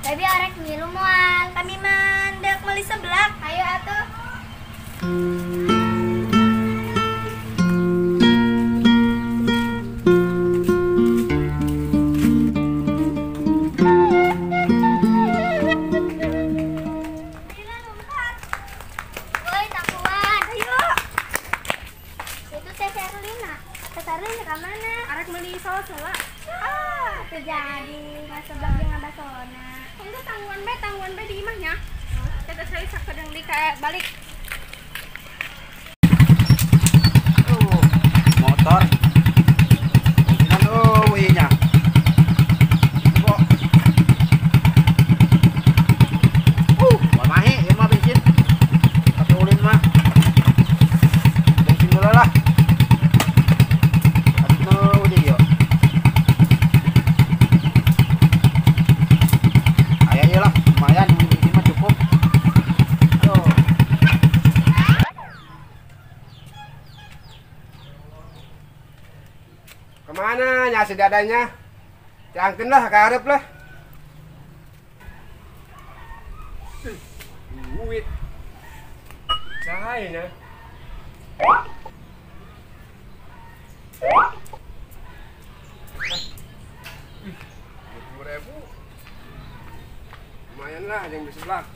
Baby arek ngilu moal. Kami mandek meuli seblak. Ayo atuh. Woi, tangguan. Ayo. Itu Teh Serlina. Teh Serlina ke mana? Arek meuli salah-salah. Ah, terjadi nggak seblak jeung basona. Enggak tangguhan bae di imahnya. Teh Serlina sakedeung di kayak balik. Motor. Bensinan eueuh nya. Kok. Mahe ieu mah bensin. Tapi ulin mah. Bensin dulu lah. Atuh udah yuk. Aya ieu lah, lumayan bensin mah cukup. Aduh. Kemana nya si dadanya? Jangkeun lah ka hareup lah. Duit. Cahayanya. Ih, 20.000. Lumayan lah yang di sebelah.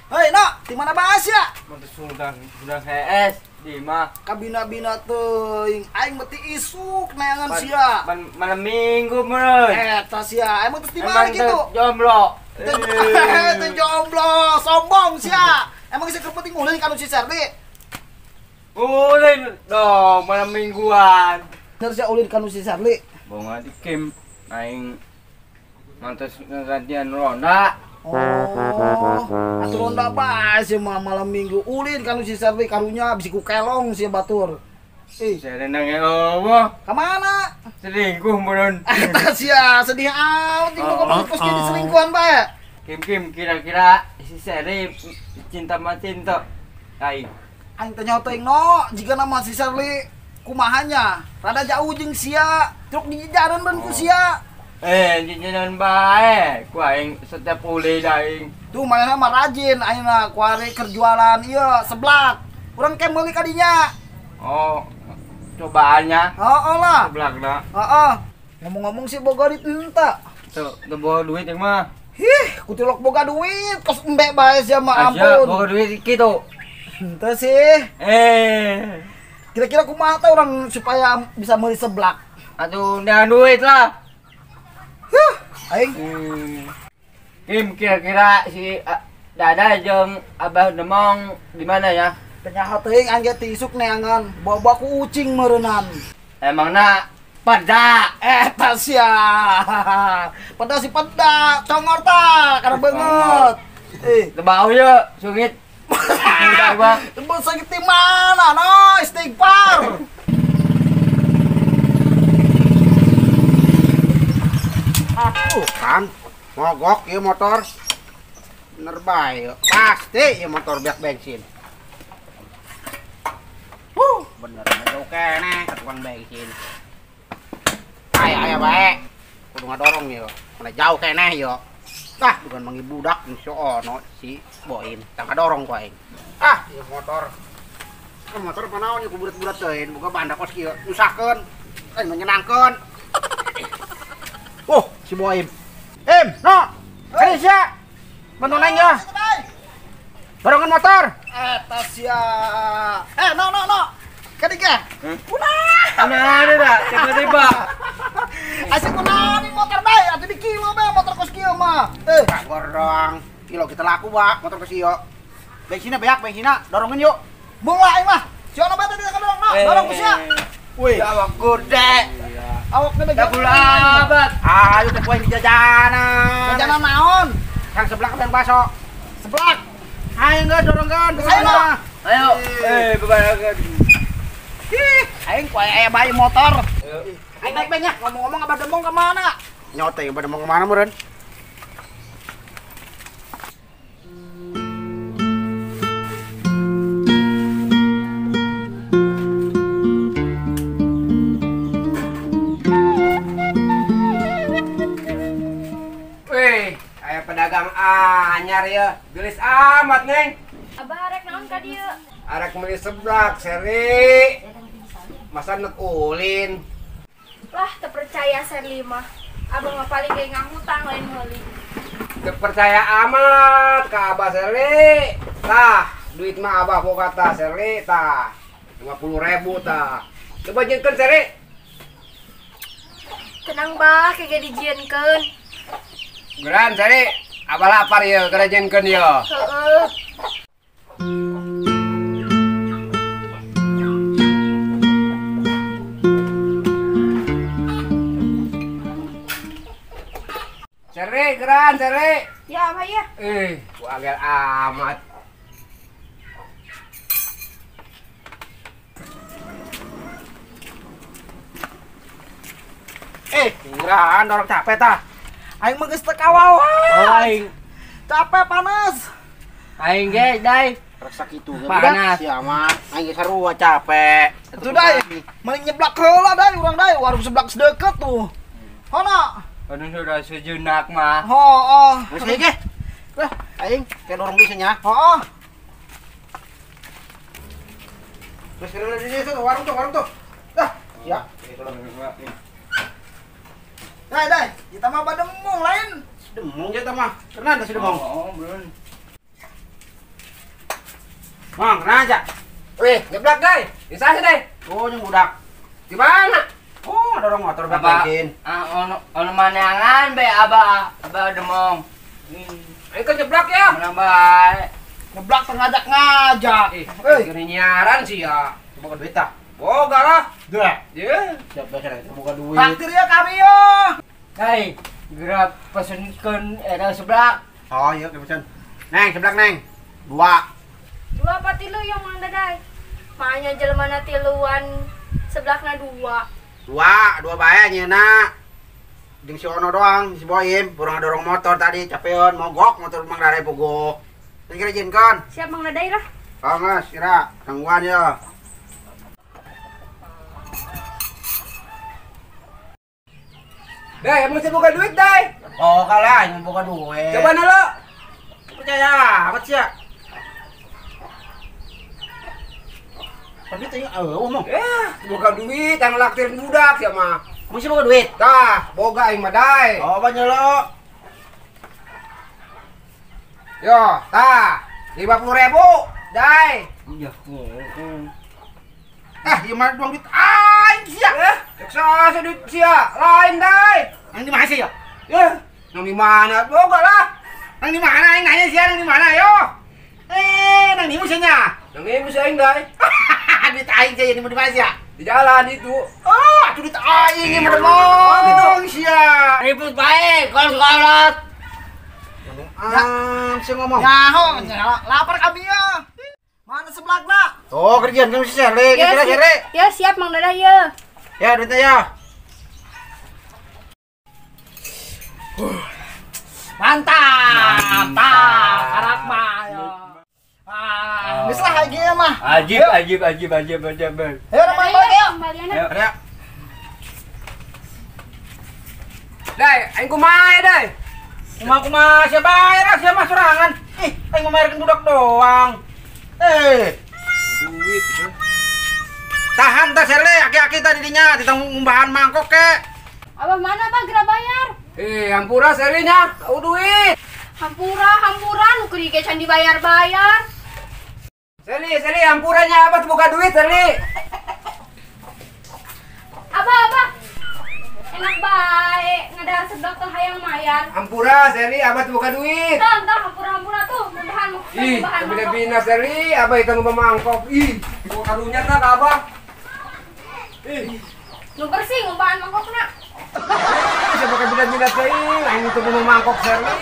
Hei, nak, di mana bahas ya? Mantu Sultan, sudah HS di mah. Kabina-bina teuing, aing meti isuk neangan sia. Malam minggu meureun. Eta sia, emang terus di mana gitu? Jomblo. Teu jomblo, sombong sia. Emang geus keur penting ulin ka nu si Serli. Ulin dong, malam mingguan. Terus sia ulin ka nu si Serli. Bonga di kim aing mantas gantian ronda. Oh, atuh ronda bae sia mah malam minggu ulin ka nu si Serli karunya bisi ku kelong sia batur. Ih, serenang eueuh. Ka mana? Selingkuh meureun. Eta sia sedih amat jeung ngomong pos jadi selingkuhan bae. Kim Kim kira-kira si Serli cinta mati ente. Aing. Aing teh nyaho teuing no, jigana mah si Serli kumahanya rada jauh jeung sia, truk dijajaran ban ku sia. Jajanan bae, ku aing setiap ulin aing. Tuh manehna mah rajin ayeuna kuari keur jualan ieu seblak. Urang ke meuli ka dinya. Oh, cobaannya. Heeh lah. Seblakna. Heeh. Ngomong-ngomong sih boga duit henteu. Tuh, teu boga duit yang mah. Hih, kutilok boga duit, kos embe bae sia mah ampun. Boga duit kitu. Henteu sih. Kira-kira kumaha teh urang supaya bisa meuli seblak? Atuh neangan duit lah. Huh, aing. Kim kira-kira si Dada jeung Abah Demong di mana ya? Teu teuing aing ge ti isuk neangan, bawa-bawa ku ucing meureunnan. Emangna pada eta sia. Pada si peda, congor ta karena beungeut. Teu bau ye, sungit. Teu sungit di mana? No, istighfar. Kan mogok ieu motor. Bener bae pasti ieu motor beak bensin. Bener jauh keneh ka tukang bensin. Aya aya bae. Kudu ngadorong ieu. Mana jauh keneh ieu. Ah, bukan mangi budak si ono si Boim. Tang ngadorong ku aing. Ah, ieu motor. Kan motor panaon ieu kuburat-burat teuing, boga banda kos kieu. Nyusahkeun. Menyenangkeun. Oh, si Boim. Im, no. Kali sia. Bantu neng ya. Dorongan motor. Eta sia. No no no. Kadiga. Kunaon? Kunaon eta? Tiba-tiba. Asik kunaon motor bae atuh di kilo bae motor kos kieu mah. Kagor doang. Kilo kita laku, Pak, motor kos ieu. Bensinnya beak, bensinnya. Dorongin yuk. Bunga aing mah. Si ono bae tadi kadorong, no. Dorong ku sia. Wih, awak gede. Awak gede. Abad. Ayo teh poe di jajanan. Jajanan naon? Kang seblak yang baso. Seblak. Ayo enggak dorongkan. Ayo. Ayo. Bebarengan. Ih, aing ku aya bae motor. Aing naik banyak. Ngomong-ngomong Abah Demong ke mana? Nyote Abah Demong ke mana meureun? Lapar ya. Gelis amat, Neng. Abah arek naon ka dieu? Arek meuli seblak, Seri. Masa nek ulin. Lah, teu percaya Seri mah. Abah mah paling ge ngahutang lain meuli. Teu percaya amat ka Abah Seri. Tah, duit mah Abah boga tah Seri tah. 50.000 tah. Coba jieunkeun Seri. Tenang bah, kege dijieunkeun. Geran Seri, Abah lapar ieu, geura jieunkeun ieu. Heeh. Seri, geran Seri. Ya, Abah ya. Ku agel amat. Geran dorong capek tah. Aing mah geus teu kawawa. Aing capek panas. Aing ge, Dai. Rasa kitu ge panas. Sia mah aing ge sarua capek. Atuh Dai, mending nyeblak heula Dai urang Dai, warung seblak sedeket tuh. Hono. Aduh sudah sejenak mah. Heeh. Geus ge. Lah, aing ke dorong bisa nya. Heeh. Geus kena di situ warung tuh, Dah, ya. Dai, Dai, kita mah bademung lain. Demung kita mah. Kena teh si demung. Oh, belum. Mang, kena aja. Weh, nyeblak, Dai. Di sana, Dai. Oh, yang budak. Di mana? Oh, dorong motor bensin. Ah, ono manangan bae Abah, Abah demong. Ayo kan nyeblak ya. Mana bae. Nyeblak ngajak-ngajak. Eh, nyaran sih ya. Boga duit tah? Boga lah. Dua. Ye. Siap bae boga duit. Traktir ya kami yo. Hei, geura pesenkeun eta seblak. Oh, iya pesen. Neng, seblak Neng. Dua. Dua apa tilu yang Mang Dadai? Makanya jelema tiluan seblakna dua. Dua bae nyeuna. Jeung si Ono doang, si Boim, urang dorong motor tadi capeun mogok motor Mang Dadai pogok. Teu kira jieunkeun. Siap Mang Dadai lah. Oh, geus, kira tangguhan ya. Dai, emang sih buka duit, Dai. Oh, kalah, emang buka duit. Coba nalo. Percaya, amat sih ya. Tapi tanya, ngomong. Buka duit, yang laktir budak ya mah. Mesti buka duit? Tah, boga aing mah, Dai. Oh, banyak lo. Yo, tah, 50.000, Dai. Ya, ah, gimana duang duit aing sia? Cek sa duit sia, lain Dai. Nang di mana sih ya? Ya, nang di mana? Boga lah. Nang di mana aing nanya sia nang di mana yo? Nang di musuhnya. Nang di musuh aing, Dai. Duit aing sia di mana sia? Di jalan itu. Oh, atuh duit aing ieu mah demong. Gitu. Sia. Ribut bae, kolot-kolot. Ah, sia ngomong. Nyaho, lapar kami ya. Mana seblakna? Oh, kerjaan kamu si Sherly, Ya, kira Sherly. Ya, siap Mang Dadai ya. Ya, duitnya ya. Mantap. Mantap, karak mah ya. Ah, geus lah ieu mah. Ajib, ajib, ajib, ajib, ajib. Ayo ramai balik ya. Kembalian. Ya. Dai, aing kumaha ya, Dai? Kumaha siapa bayar siapa sorangan? Ih, aing mau bayarkeun budak doang. Duit. Tahan tah Sherly, aki-aki tadi dinya ditang ngumbahan mangkok ke. Abah mana Bah geura bayar? Hampura Sherly nya, au duit. Hampura, nu keur ge can dibayar-bayar. Sherly, hampuranya Abah teu boga duit, Sherly. Abah, Abah. Enak bae ngadahar seblak teh hayang mayar. Hampura Sherly, Abah teu boga duit. Tah, tah hampura-hampura tuh, ngumbahan Ih, ngumbahan mangkok. bina Sherly, Abah itu ngumbah mangkok. Ih, gua karunya tah ka Abah. Ih, Nu bersih ngumbahan mangkokna. siapa bina-bina teuing, aing itu ngumbah mangkok Sherly.